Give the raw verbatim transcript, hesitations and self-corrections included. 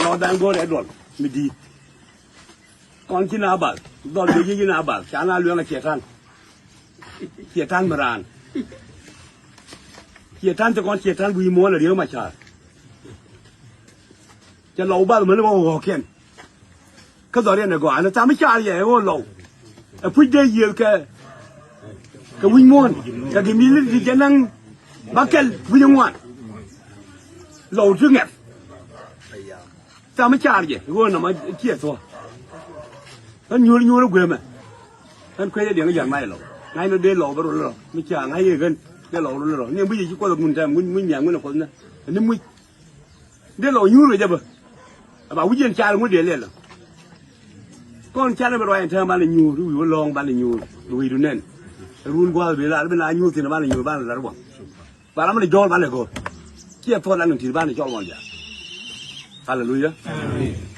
Ɔ, dan go̱o̱rɛ duɔl mi di̱i̱t. Kɔn ci Nabal, dhɔl bɛ ji̱ ci Nabal, ca na lueŋ a Cɛtan. Cɛtan mi raan. Cɛtan ti kɔn Cɛtan wi̱i̱ muɔ̱ɔ̱n a Riek Macar. Cɛ lɔw bath män bä ɣɔ̱ɔ̱kiɛn. Kä dhɔriɛn ɛ gɔaa ni tham i̱ car yɛ ɛ ɣöö lɔw. Ɛ puc dee yiëëth kɛ, kɛ wi̱c muɔ̱ɔ̱n kɛ gɛ mi li ti jɛ naŋ bakɛl wi̱c ŋuan. Lɔw ti ŋɛth. Tham i̱ car jɛ ɣöö nɔmɔ ciɛ thuɔ̱k. Ɣän nyuur nyuur i̱ gueemɛ. Ɣän kuecä diɛŋ i̱ jɔ̱a̱n mac ilɔw ŋa̱cnɔ dee lɔw bä rol irɔ mi ca ŋa̱c i̱ ɣän dee lɔw rol irɔ ni muc i̱ ci kuɔth i̱ ŋun tɛm ŋun muc miaŋ ŋun i̱ kuɔth nä. Ni muc dee lɔw nyuur kɛ jɛ bä. Ɛ ba wi̱c yɛn car ŋun dee lɛl ɔ. Kɔn canɛ bi ruac ɛn tɛm banɛ nyuur i̱ wi̱i̱ wä lɔ̱ɔ̱ŋ banɛ nyuur i̱ wi̱i̱du nɛn. Ɛ run gua̱a̱th bi lar bi na nyuur thi̱n banɛ nyuur banɛ lar wä. Ba ram ni jɔɔl banɛ go̱o̱r. Ciɛ thuɔl an ti̱t banɛ cɔl ŋɔn ja̱a̱k. Haleluya. Amen.